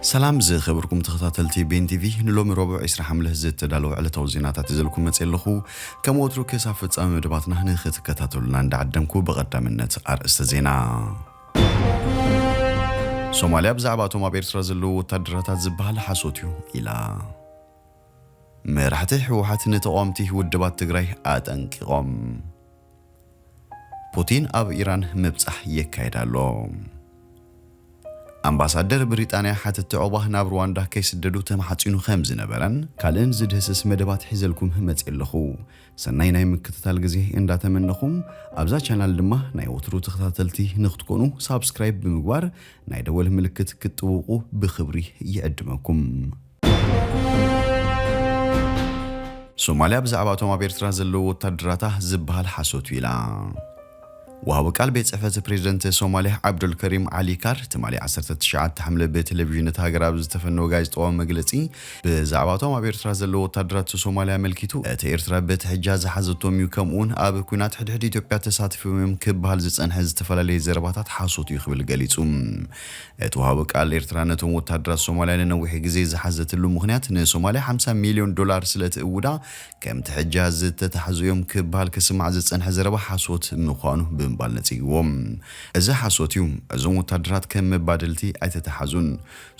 ሰላም ዝኸበርኩም ተኸታተልቲ ቤን ቲቪ፣ ንሎሚ ረቡዕ ዕስራ ሓምለ ዝተዳለወ ዕለታዊ ዜናታት ይዘልኩም መጽእ ኣለኹ። ከም ወትሩ ክሳብ ፍጻመ መደባትና ንኽትከታተሉና እንዳዓደምኩ ብቐዳምነት ኣርእስተ ዜና። ሶማልያ ብዛዕባ እቶም ኣብ ኤርትራ ዘለዉ ወታደራታት ዝበሃል ሓሶት እዩ ኢላ። መራሕቲ ህወሓት ንተቓወምቲ ውድባት ትግራይ ኣጠንቂቖም። ፑቲን ኣብ ኢራን ምብጻሕ የካይድ ኣሎ። ኣምባሳደር ብሪጣንያ ሓተትቲ ዑቕባ ናብ ሩዋንዳ ከይስደዱ ተማሕጺኑ ከም ዝነበረን ካልእን ዝድህስስ መደባት ሒዘልኩም መጽእ ኣለኹ። ሰናይ ናይ ምክትታል ግዜ እንዳተመነኹም፣ ኣብዛ ቻናል ድማ ናይ ወትሩ ተኸታተልቲ ንክትኮኑ ሳብስክራይብ ብምግባር ናይ ደወል ምልክት ክትጥውቑ ብኽብሪ ይዕድመኩም። ሶማልያ ብዛዕባ እቶም ኣብ ኤርትራ ዘለዉ ወታደራታ ዝበሃል ሓሶት እዩ ኢላ። ወሃቢ ቃል ቤት ጽሕፈት ፕሬዝደንት ሶማልያ ዓብዱልከሪም ዓሊ ካር ትማሊ ዓሰርተ ትሽዓተ ሓምለ ብቴሌቪዥን እታ ሃገር ኣብ ዝተፈነወ ጋዜጣዊ መግለጺ፣ ብዛዕባ እቶም ኣብ ኤርትራ ዘለዉ ወታደራት ሶማልያ ኣመልኪቱ፣ እቲ ኤርትራ በቲ ሕጃ ዝሓዘቶም እዩ፣ ከምኡውን ኣብ ኲናት ሕድሕድ ኢትዮጵያ ተሳቲፎም እዮም ክበሃል ዝጸንሐ ዝተፈላለየ ዘረባታት ሓሶት እዩ ክብል ገሊጹ። እቲ ወሃቢ ቃል፣ ኤርትራ ነቶም ወታደራት ሶማልያ ንነዊሕ ግዜ ዝሓዘትሉ ምኽንያት ንሶማልያ ሓምሳ ሚልዮን ዶላር ስለ ትእውዳ፣ ከምቲ ሕጃ ዝተታሕዙ እዮም ክበሃል ክስማዕ ዝጸንሐ ዘረባ ሓሶት ምዃኑ ብምባል ነጺግዎም። እዚ ሓሶት እዩ። እዞም ወታደራት ከም መባደልቲ ኣይተታሓዙን።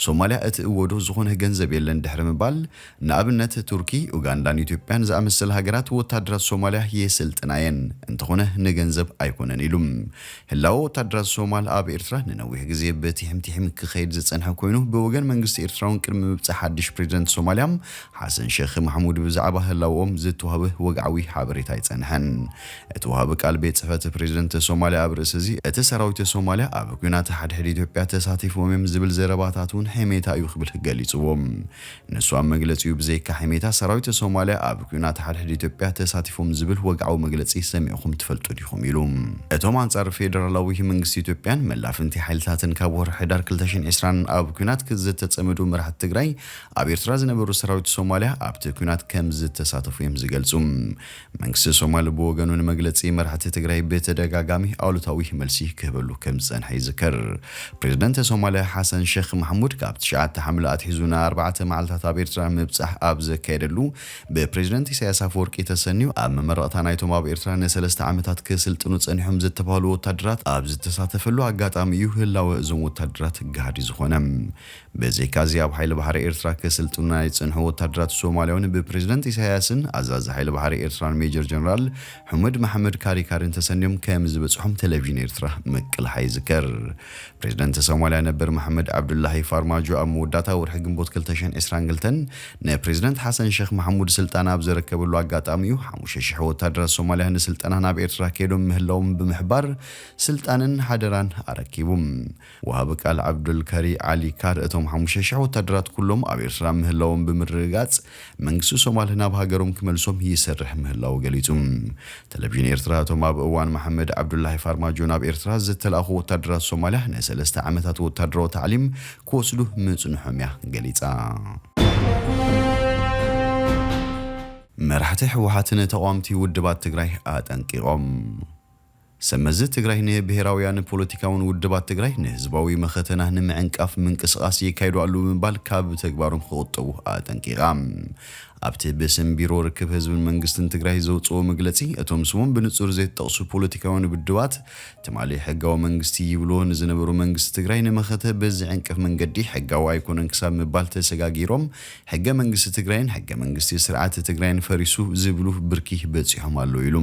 ሶማልያ እትእወዶ ዝኾነ ገንዘብ የለን ድሕሪ ምባል፣ ንኣብነት ቱርኪ፣ ኡጋንዳን ኢትዮጵያን ዝኣመሰላ ሃገራት ወታደራት ሶማልያ የሰልጥና እየን፣ እንተኾነ ንገንዘብ ኣይኮነን ኢሉ። ህላወ ወታደራት ሶማል ኣብ ኤርትራ ንነዊሕ ግዜ ብቲሕም ቲሕም ክኸይድ ዝጸንሐ ኮይኑ፣ ብወገን መንግስቲ ኤርትራ እውን ቅድሚ ምብጻሕ ሓድሽ ፕሬዝደንት ሶማልያ ሓሰን ሸኽ ማሕሙድ ብዛዕባ ህላወኦም ዝተዋህበ ወግዓዊ ሓበሬታ ኣይጸንሐን። እቲ ወሃቢ ቃል ቤት ጽሕፈት ፕሬዝደንት ሶማልያ ኣብ ርእሲ እዚ፣ እቲ ሰራዊት ሶማልያ ኣብ ኲናት ሓድሕድ ኢትዮጵያ ተሳቲፎም እዮም ዝብል ዘረባታት እውን ሕሜታ እዩ ክብል ገሊጽዎም። ንሱ ኣብ መግለጺኡ፣ ብዘይካ ሕሜታ ሰራዊት ሶማልያ ኣብ ኲናት ሓድሕድ ኢትዮጵያ ተሳቲፎም ዝብል ወግዓዊ መግለጺ ሰሚዕኹም ትፈልጡ ዲኹም ኢሉ። እቶም ኣንጻር ፌደራላዊ መንግስቲ ኢትዮጵያን መላፍንቲ ሓይልታትን ካብ ወርሒ ሕዳር ክልተ ሽሕን ዕስራን ኣብ ኲናት ዝተጸመዱ መራሕቲ ትግራይ ኣብ ኤርትራ ዝነበሩ ሰራዊት ሶማልያ ኣብቲ ኲናት ከም ዝተሳተፉ እዮም ዝገልጹ። መንግስቲ ሶማል ብወገኑ ንመግለጺ መራሕቲ ትግራይ ብተደጋጋሚ ኣሉታዊ መልሲ ክህበሉ ከም ዝጸንሐ ይዝከር። ፕሬዝደንት ሶማልያ ሓሰን ሸኽ ማሕሙድ ካብ ትሽዓተ ሓምለ ኣትሒዙ ንኣርባዕተ መዓልታት ኣብ ኤርትራ ምብጻሕ ኣብ ዘካየደሉ፣ ብፕሬዝደንት ኢሳያስ ኣፈወርቂ ተሰንዩ ኣብ መመረቕታ ናይቶም ኣብ ኤርትራ ንሰለስተ ዓመታት ክስልጥኑ ጸኒሖም ዝተባህሉ ወታደራት ኣብ ዝተሳተፈሉ ኣጋጣሚ እዩ ህላወ እዞም ወታደራት ጋህዲ ዝኾነ። ብዘይካዚ ኣብ ሓይሊ ባሕሪ ኤርትራ ክስልጥኑ ናይ ዝጸንሑ ወታደራት ሶማልያውን ብፕሬዝደንት ኢሳያስን ኣዛዚ ሓይሊ ባሕሪ ኤርትራን ሜጀር ጀነራል ሑመድ መሓመድ ካሪካርን ተሰንዮም ከም ዝበጽሖም ቴሌቪዥን ኤርትራ ምቅልሓ ይዝከር። ፕሬዝደንት ሶማልያ ነበር መሓመድ ዓብዱላሂ ፋርማጆ ኣብ መወዳእታ ወርሒ ግንቦት ክልተ ሽሕን ዕስራን ክልተን ንፕሬዝደንት ሓሰን ሸኽ ማሕሙድ ስልጣን ኣብ ዘረከበሉ ኣጋጣሚ እዩ ሓሙሽተ ሽሕ ወታደራት ሶማልያ ንስልጠና ናብ ኤርትራ ከይዶም ምህላዎም ብምሕባር ስልጣንን ሓደራን ኣረኪቡ። ወሃቢ ቃል ዓብዱልከሪ ዓሊ ካር እቶም ሓሙሽተ ሽሕ ወታደራት ኩሎም ኣብ ኤርትራ ምህላዎም ብምርግጋጽ፣ መንግስቲ ሶማል ናብ ሃገሮም ክመልሶም ይሰርሕ ምህላዉ ገሊጹ። ቴሌቪዥን ኤርትራ እቶም ኣብ እዋን መሓመድ ዓብዱላሂ ፋርማጆ ናብ ኤርትራ ዝተላእኹ ወታደራት ሶማልያ ንሰለስተ ዓመታት ወታደራዊ ታዕሊም ክወስዱ ምጽንሖም እያ ገሊጻ። መራሕቲ ህወሓት ንተቓወምቲ ውድባት ትግራይ ኣጠንቂቖም። ሰመዚ ትግራይ ንብሄራውያን ፖለቲካውን ውድባት ትግራይ ንህዝባዊ መኸተና ንምዕንቃፍ ምንቅስቓስ የካይዱ ኣለዉ ብምባል ካብ ተግባሮም ክቑጠቡ ኣጠንቂቓ። ኣብቲ ብስም ቢሮ ርክብ ህዝብን መንግስትን ትግራይ ዘውፅኦ መግለፂ፣ እቶም ስሞም ብንፁር ዘይተጠቕሱ ፖለቲካውያን ውድባት ትማሊ ሕጋዊ መንግስቲ ይብልዎ ንዝነበሩ መንግስቲ ትግራይ ንመኸተ ብዝዕንቅፍ መንገዲ ሕጋዊ ኣይኮነን ክሳብ ምባል ተሰጋጊሮም ሕገ መንግስቲ ትግራይን ሕገ መንግስቲ ስርዓት ትግራይን ፈሪሱ ዝብሉ ብርኪ በፂሖም ኣለዉ ኢሉ።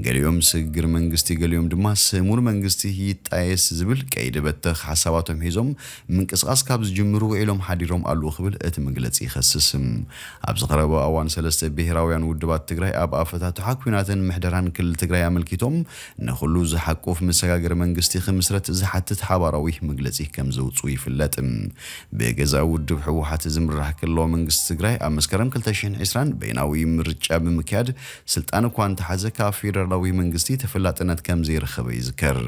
ገሊኦም ስግግር መንግስቲ፣ ገሊኦም ድማ ስሙር መንግስቲ ይጣየስ ዝብል ቀይዲ በተኽ ሓሳባቶም ሒዞም ምንቅስቓስ ካብ ዝጅምሩ ውዒሎም ሓዲሮም ኣለዉ ክብል እቲ መግለፂ ይኸስስ። ኣብዚ ቀረባ እዋን ሰለስተ ብሄራውያን ውድባት ትግራይ ኣብ ኣፈታትሓ ኲናትን ምሕደራን ክልል ትግራይ ኣመልኪቶም ንኹሉ ዝሓቁፍ መሰጋገሪ መንግስቲ ክምስረት ዝሓትት ሓባራዊ መግለፂ ከም ዘውፅኡ ይፍለጥ። ብገዛእ ውድብ ህወሓት ዝምራሕ ክልላዊ መንግስቲ ትግራይ ኣብ መስከረም ክልተ ሽሕን ዕስራን በይናዊ ምርጫ ብምክያድ ስልጣን እኳ እንተሓዘ፣ ካብ ፌደራላዊ መንግስቲ ተፈላጥነት ከም ዘይረኸበ ይዝከር።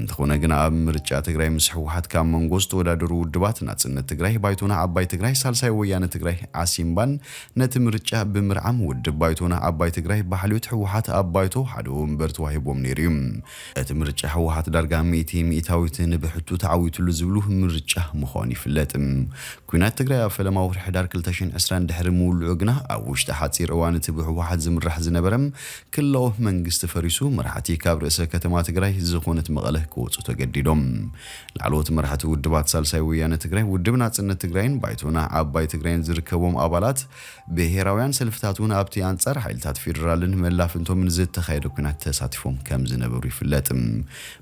እንተኾነ ግን ኣብ ምርጫ ትግራይ ምስ ህወሓት ካብ መንጎ ዝተወዳደሩ ውድባት ናጽነት ትግራይ፣ ባይቶና ዓባይ ትግራይ፣ ሳልሳይ ወያነ ትግራይ፣ ዓሲምባን ነቲ ምርጫ ብምርዓም ውድብ ባይቶና ዓባይ ትግራይ ብሓልዮት ህወሓት ኣብ ባይቶ ሓደ ወንበር ተዋሂቦም ነይሩ እዩ። እቲ ምርጫ ህወሓት ዳርጋ ሚእቲ ሚእታዊት ንብሕቱ ተዓዊትሉ ዝብሉ ምርጫ ምዃኑ ይፍለጥ። ኲናት ትግራይ ኣብ ፈለማ ወርሒ ሕዳር ክልተ ሽሕን ዕስራን ድሕሪ ምውልዑ ግና ኣብ ውሽጢ ሓፂር እዋን እቲ ብህወሓት ዝምራሕ ዝነበረ ክልላዊ መንግስቲ ፈሪሱ መራሕቲ ካብ ርእሰ ከተማ ትግራይ ዝኾነት መቐለ ክወፁ ተገዲዶም። ላዕለዎት መራሕቲ ውድባት ሳልሳይ ወያነ ትግራይ፣ ውድብ ናፅነት ትግራይን ባይቶና ዓባይ ትግራይን ዝርከቦም ኣባላት ብሄራውያን ሰልፍታት እውን ኣብቲ ኣንጻር ሓይልታት ፌዴራልን መላፍንቶምን ዝተኻየደ ኲናት ተሳቲፎም ከም ዝነበሩ ይፍለጥ።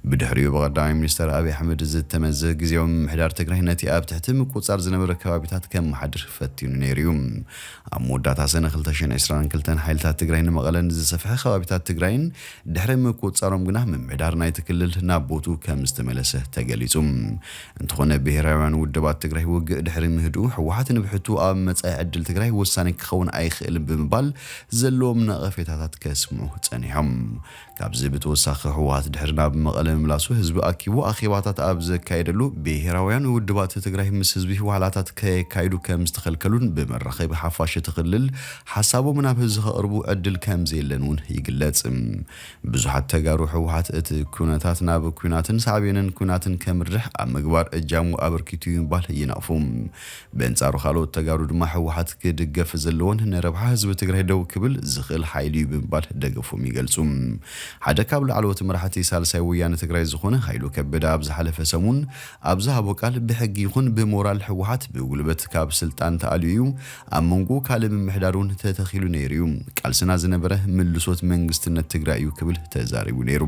ብድሕሪኡ ብቐዳማይ ሚኒስተር ኣብይ ኣሕመድ ዝተመዘ ግዜያዊ ምምሕዳር ትግራይ ነቲ ኣብ ትሕቲ ምቁጽጻር ዝነበረ ከባቢታት ከመሓድር ፈቲኑ ነይሩ እዩ። ኣብ መወዳእታ ሰነ ክልተ ሽሕን ዕስራን ክልተን ሓይልታት ትግራይ ንመቐለን ዝሰፍሐ ከባቢታት ትግራይን ድሕሪ ምቁጽጻሮም ግና ምምሕዳር ናይቲ ክልል ናብ ቦቱ ከም ዝተመለሰ ተገሊጹ። እንተኾነ ብሄራውያን ውድባት ትግራይ ውግእ ድሕሪ ምህድኡ ህወሓት ንብሕቱ ኣብ መጻኢ ዕድል ትግራይ ወሳኒ ክኸውን ኣይኽእልን ብምባል ዘለዎም ነቐፌታታት ከስምዑ ጸኒሖም። ካብዚ ብተወሳኺ ህወሓት ድሕሪ ናብ መቐለ ምምላሱ ህዝቢ ኣኪቡ ኣኼባታት ኣብ ዘካየደሉ ብሄራውያን ውድባት ትግራይ ምስ ህዝቢ ዋዕላታት ከየካይዱ ከም ዝተኸልከሉን ብመራኸቢ ሓፋሽ እቲ ክልል ሓሳቦም ናብ ህዝቢ ከቕርቡ ዕድል ከም ዘየለን እውን ይግለጽ። ብዙሓት ተጋሩ ህወሓት እቲ ኩነታት ናብ ኲናትን ሳዕቤንን ኲናትን ከምርሕ ኣብ ምግባር እጃሙ ኣበርኪቱ እዩ ምባል ይነቕፉ። በንጻሩ ካልኦት ተጋሩ ድማ ህወሓት ክድገፍ ዘለዎን ንረብሓ ህዝቢ ትግራይ ደው ክብል ዝኽእል ሓይሊ እዩ ብምባል ደገፎም ይገልጹ። ሓደ ካብ ላዕለዎት መራሕቲ ሳልሳይ ወያነ ትግራይ ዝኾነ ሃይሉ ከበደ ኣብ ዝሓለፈ ሰሙን ኣብ ዝሃቦ ቃል ብሕጊ ይኹን ብሞራል ህወሓት ብጉልበት ካብ ስልጣን ተኣልዩ እዩ፣ ኣብ መንጎ ካልእ ምምሕዳር እውን ተተኺሉ ነይሩ እዩ። ቃልስና ዝነበረ ምልሶት መንግስትነት ትግራይ እዩ ክብል ተዛሪቡ ነይሩ።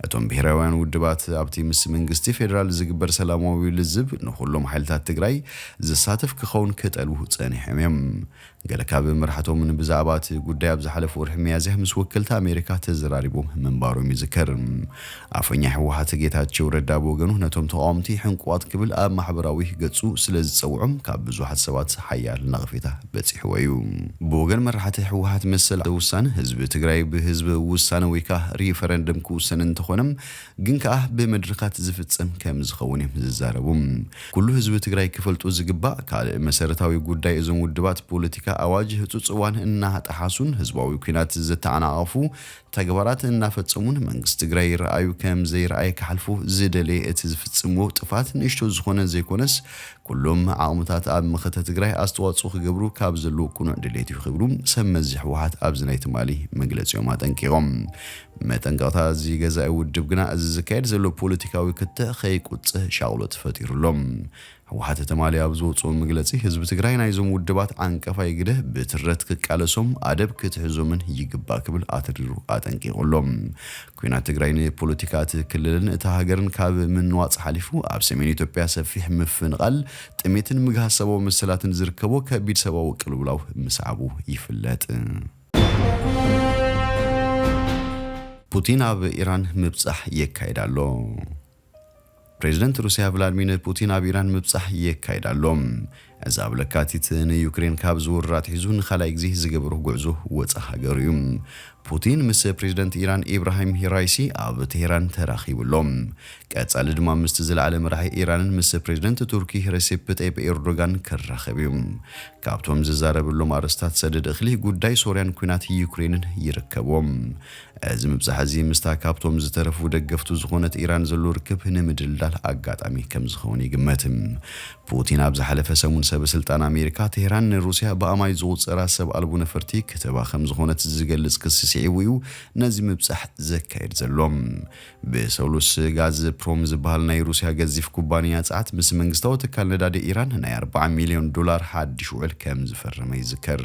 እቶም ብሄራውያን ውድባት ኣብቲ ምስ መንግስቲ ፌዴራል ዝግበር ሰላማዊ ልዝብ ንኩሎም ሓይልታት ትግራይ ዘሳትፍ ክኸውን ክጠልቡ ጸኒሖም እዮም። ገለ ካብ መራሕቶምን ብዛዕባ እቲ ጉዳይ ኣብ ዝሓለፈ ወርሒ ሚያዝያ ምስ ወከልቲ ኣሜሪካ ተዘራሪቦም ምንባሮም ይዝከር። ኣፈኛ ህወሓት ጌታቸው ረዳ ብወገኑ ነቶም ተቃወምቲ ሕንቁዋት ክብል ኣብ ማሕበራዊ ገጹ ስለ ዝጸውዖም ካብ ብዙሓት ሰባት ሓያል ነቐፌታ በጺሕዎ እዩ። ብወገን መራሕቲ ህወሓት መሰል ውሳነ ህዝቢ ትግራይ ብህዝቢ ውሳነ ወይ ከዓ ሪፈረንደም ክውሰን እንተኾነ ግን ከዓ ብመድረኻት ዝፍጸም ከም ዝኸውን እዮም ዝዛረቡ። ኩሉ ህዝቢ ትግራይ ክፈልጡ ዝግባእ ካልእ መሰረታዊ ጉዳይ እዞም ውድባት ፖለቲካ ኣዋጅ ህጹጽ እዋን እናጠሓሱን ህዝባዊ ኲናት ዘተዓናቐፉ ተግባራት እናፈጸሙን መንግስቲ ትግራይ ይረኣዩ ከም ዘይረኣየ ክሓልፉ ዝደለየ እቲ ዝፍጽምዎ ጥፋት ንእሽቶ ዝኾነ ዘይኮነስ ኩሎም ዓቕምታት ኣብ መኸተ ትግራይ ኣስተዋጽኦ ክገብሩ ካብ ዘለዎ ቅኑዕ ድሌት እዩ ክብሉ ሰብ መዚ ህወሓት ኣብዚ ናይ ትማሊ መግለጺኦም ኣጠንቂቖም። መጠንቀቕታ እዚ ገዛኢ ውድብ ግና እዚ ዝካየድ ዘሎ ፖለቲካዊ ክትዕ ከይቁጽህ ሻቕሎት ፈጢሩ ኣሎ። ህወሓት ትማሊ ኣብ ዝወፅኦ መግለፂ ህዝቢ ትግራይ ናይዞም ውድባት ዓንቀፋይ ግደ ብትረት ክቃለሶም ኣደብ ክትሕዞምን ይግባእ ክብል ኣትሪሩ ኣጠንቂቑ ኣሎ። ኲናት ትግራይ ንፖለቲካ እቲ ክልልን እታ ሃገርን ካብ ምንዋፅ ሓሊፉ ኣብ ሰሜን ኢትዮጵያ ሰፊሕ ምፍንቓል፣ ጥሜትን ምግሃስ ሰብኣዊ መሰላትን ዝርከቦ ከቢድ ሰብኣዊ ቅልውላው ምስዓቡ ይፍለጥ። ፑቲን ኣብ ኢራን ምብጻሕ የካይድ ኣሎ። ፕሬዚደንት ሩስያ ቭላድሚር ፑቲን ኣብ ኢራን ምብጻሕ የካይድ ኣሎ። እዚ ኣብ ለካቲት ንዩክሬን ካብ ዝውርር ኣትሒዙ ንኻልኣይ ግዜ ዝገበሮ ጉዕዞ ወጻኢ ሃገሩ እዩ። ፑቲን ምስ ፕሬዚደንት ኢራን ኢብራሂም ራይሲ ኣብ ቴሄራን ተራኺቡ ኣሎ። ቀጻሊ ድማ ምስቲ ዝለዓለ መራሒ ኢራንን ምስ ፕሬዚደንት ቱርኪ ረሴፕ ጠይብ ኤርዶጋን ክራኸብ እዩ። ካብቶም ዝዛረበሎም ኣርእስታት ሰደድ እኽሊ ጉዳይ ሶርያን ኲናት ዩክሬንን ይርከብዎም። እዚ ምብጻሕ እዚ ምስታ ካብቶም ዝተረፉ ደገፍቱ ዝኾነት ኢራን ዘሎ ርክብ ንምድልዳል ኣጋጣሚ ከም ዝኸውን ይግመት። ፑቲን ኣብ ዝሓለፈ ሰሙን ሰብ ስልጣን ኣሜሪካ ቴህራን ንሩስያ ብኣማይ ዝቑጸራ ሰብ ኣልቦ ነፈርቲ ክትህባ ከም ዝኾነት ዝገልጽ ክሲ ስዒቡ እዩ ነዚ ምብጻሕ ዘካየድ ዘሎ። ብሰሉስ ጋዝ ፕሮም ዝበሃል ናይ ሩስያ ገዚፍ ኩባንያ ጸዓት ምስ መንግስታዊ ትካል ነዳዲ ኢራን ናይ ኣርብዓ ሚልዮን ዶላር ሓድሽ ውዕል ከም ዝፈረመ ይዝከር።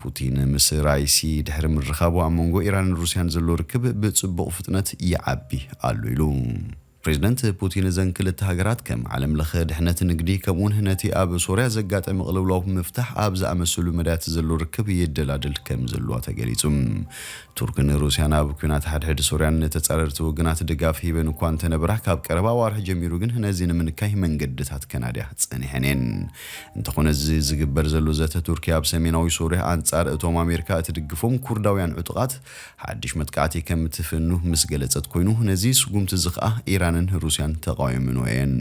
ፑቲን ምስ ራይሲ ድሕሪ ምርኻቡ ኣብ መንጎ ኢራንን ሩስያን ዘሎ ርክብ ብጽቡቕ ፍጥነት ይዓቢ ኣሎ ኢሉ። ፕሬዚደንት ፑቲን እዘን ክልተ ሃገራት ከም ዓለም ለኸ ድሕነት ንግዲ ከምኡውን ነቲ ኣብ ሶርያ ዘጋጠመ ቅልውላው ምፍታሕ ኣብ ዝኣመሰሉ መዳያት ዘሎ ርክብ ይደላደል ከም ዘለዋ ተገሊጹ። ቱርክን ሩስያን ኣብ ኲናት ሓድሕድ ሶርያን ንተጻረርቲ ወገናት ድጋፍ ሂበን እኳ እንተነበራ ካብ ቀረባ ኣዋርሒ ጀሚሩ ግን ነዚ ንምንካይ መንገድታት ከናድያ ጸኒሐን እየን። እንተኾነ እዚ ዝግበር ዘሎ ዘተ ቱርኪ ኣብ ሰሜናዊ ሶርያ ኣንጻር እቶም ኣሜሪካ እትድግፎም ኩርዳውያን ዕጡቓት ሓድሽ መጥቃዕቲ ከም እትፍኑ ምስ ገለጸት ኮይኑ ነዚ ስጉምቲ እዚ ኸኣ ኢራን ሩስያን ተቓዊመንኦ እየን።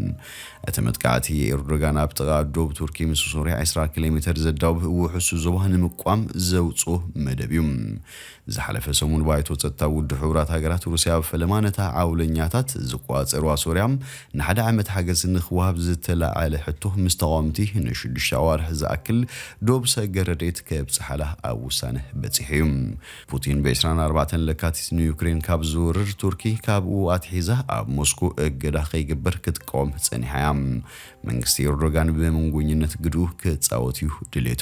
እቲ መጥቃዕቲ ኤርዶጋን ኣብ ጥቓ ዶብ ቱርኪ ምስ ሶርያ ዕስራ ኪሎ ሜተር ዘዳውብ ውሑስ ዞባ ንምቋም ዘውጽኦ መደብ እዩ። ዝሓለፈ ሰሙን ባይቶ ጸጥታ ውድብ ሕቡራት ሃገራት ሩስያ ኣብ ፈለማ ነታ ዓውለኛታት ዝቋጸርዋ ሶርያ ንሓደ ዓመት ሓገዝ ንክወሃብ ዝተላዓለ ሕቶ ምስ ተቓወምቲ ንሽዱሽተ ኣዋርሕ ዝኣክል ዶብ ሰገር ረድኤት ከብጽሓላ ኣብ ውሳነ በጺሑ እዩ። ፑቲን ብ ዕስራን ኣርባዕተን ለካቲት ንዩክሬን ካብ ዝወርር ቱርኪ ካብኡ ኣትሒዛ ኣብ ሞስኮ እገዳ ከይግበር ክትቃወም ጸኒሓ እያ። መንግስቲ ኤርዶጋን ብመንጎኝነት ግድኡ ክጻወት እዩ ድሌቱ።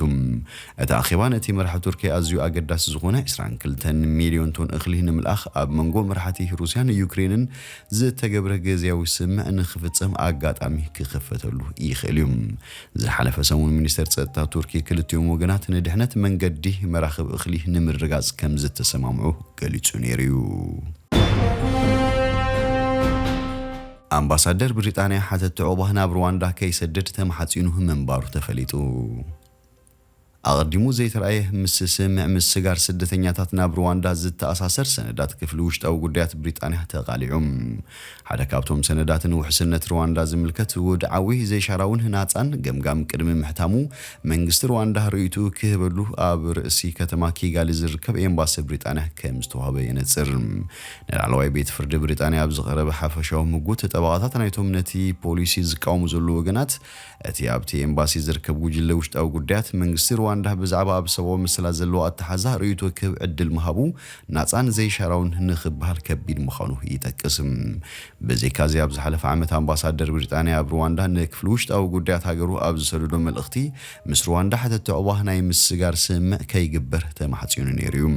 እቲ ኣኼባ ነቲ መራሒ ቱርኪ ኣዝዩ ኣገዳሲ ዝኾነ ዕስራን ክልተን ሚልዮን ቶን እኽሊ ንምልኣኽ ኣብ መንጎ መራሕቲ ሩስያን ዩክሬንን ዝተገብረ ግዝያዊ ስምምዕ ንክፍጸም ኣጋጣሚ ክኽፈተሉ ይኽእል እዩ። ዝሓለፈ ሰሙን ሚኒስተር ጸጥታ ቱርኪ ክልቲኦም ወገናት ንድሕነት መንገዲ መራኽብ እኽሊ ንምርጋጽ ከም ዝተሰማምዑ ገሊጹ ነይሩ እዩ። ኣምባሳደር ብሪጣንያ ሓተቲ ዑቕባ ናብ ሩዋንዳ ከይሰድድ ተማሓጺኑ ምንባሩ ተፈሊጡ። ኣቐዲሙ ዘይተራእየ ምስ ስምምዕ ምስጋር ስደተኛታት ናብ ሩዋንዳ ዝተኣሳሰር ሰነዳት ክፍሊ ውሽጣዊ ጉዳያት ብሪጣንያ ተቓሊዑ። ሓደ ካብቶም ሰነዳት ንውሕስነት ሩዋንዳ ዝምልከት ውድዓዊ ዘይሻራውን ናጻን ገምጋም ቅድሚ ምሕታሙ መንግስቲ ሩዋንዳ ርእይቱ ክህበሉ ኣብ ርእሲ ከተማ ኪጋሊ ዝርከብ ኤምባሲ ብሪጣንያ ከም ዝተዋህበ የነጽር። ንላዕለዋይ ቤት ፍርዲ ብሪጣንያ ኣብ ዝቐረበ ሓፈሻዊ ምጉት ጠበቓታት ናይቶም ነቲ ፖሊሲ ዝቃወሙ ዘለዉ ወገናት እቲ ኣብቲ ኤምባሲ ዝርከብ ጉጅለ ውሽጣዊ ጉዳያት መንግስቲ ሩዋንዳ ብዛዕባ ኣብ ሰብኣዊ መሰላት ዘለዎ ኣተሓዛ ርእይቶ ክህብ ዕድል ምሃቡ ናጻን ዘይሻራውን ንኽበሃል ከቢድ ምዃኑ ይጠቅስ። ብዘይካዚ ኣብ ዝሓለፈ ዓመት ኣምባሳደር ብሪጣንያ ኣብ ሩዋንዳ ንክፍሊ ውሽጣዊ ጉዳያት ሃገሩ ኣብ ዝሰደዶ መልእኽቲ ምስ ሩዋንዳ ሓተቲ ዑቕባ ናይ ምስጋር ስምምዕ ከይግበር ተማሕጺኑ ነይሩ እዩ።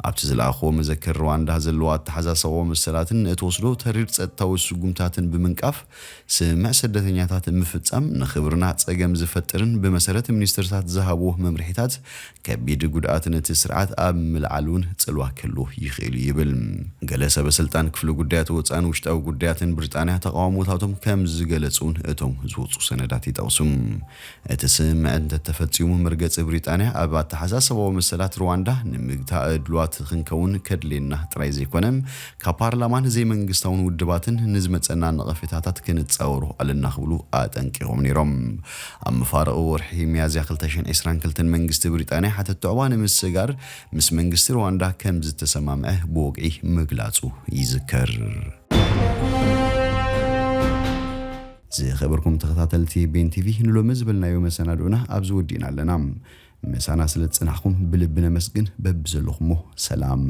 ኣብቲ ዝለኣኽዎ መዘክር ሩዋንዳ ዘለዎ ኣተሓዛ ሰብኣዊ መሰላትን እትወስዶ ተሪር ጸጥታዊ ስጉምታትን ብምንቃፍ ስምምዕ ስደተኛታት ምፍጻም ንኽብርና ጸገም ዝፈጥርን ብመሰረት ሚኒስትርታት ዝሃብዎ መምርሒታት ከቢድ ጉድኣት ነቲ ስርዓት ኣብ ምልዓል እውን ጽልዋ ክህልዎ ይኽእል እዩ ይብል። ገለ ሰበ ስልጣን ክፍሊ ጉዳያት ወጻእን ውሽጣዊ ጉዳያትን ብሪጣንያ ተቓውሞታቶም ከም ዝገለጹ እውን እቶም ዝወጹ ሰነዳት ይጠቕሱ። እቲ ስምምዕ እንተተፈጺሙ መርገጺ ብሪጣንያ ኣብ ኣተሓሳሰባዊ መሰላት ሩዋንዳ ንምግታእ ድልዋት ክንከውን ከድልየና ጥራይ ዘይኮነ ካብ ፓርላማን ዘይመንግስታውን ውድባትን ንዝመጸና ነቐፌታታት ክንጻወሮ ኣለና ክብሉ ኣጠንቂቖም ነይሮም። ኣብ መፋርቕ ወርሒ ሚያዝያ ክልተ ሽሕን ዕስራን ክልተን መንግስቲ ብሪጣንያ ሓተት ዑቕባ ንምስጋር ምስ መንግስቲ ሩዋንዳ ከም ዝተሰማምዐ ብወግዒ ምግላጹ ይዝከር። ዝኸበርኩም ተኸታተልቲ ቤን ቲቪ ንሎሚ ዝበልናዮ መሰናድኡና ኣብዚ ወዲእና ኣለና። ምሳና ስለ ዝጸናሕኩም ብልቢ ነመስግን። በብዘለኹሞ ሰላም።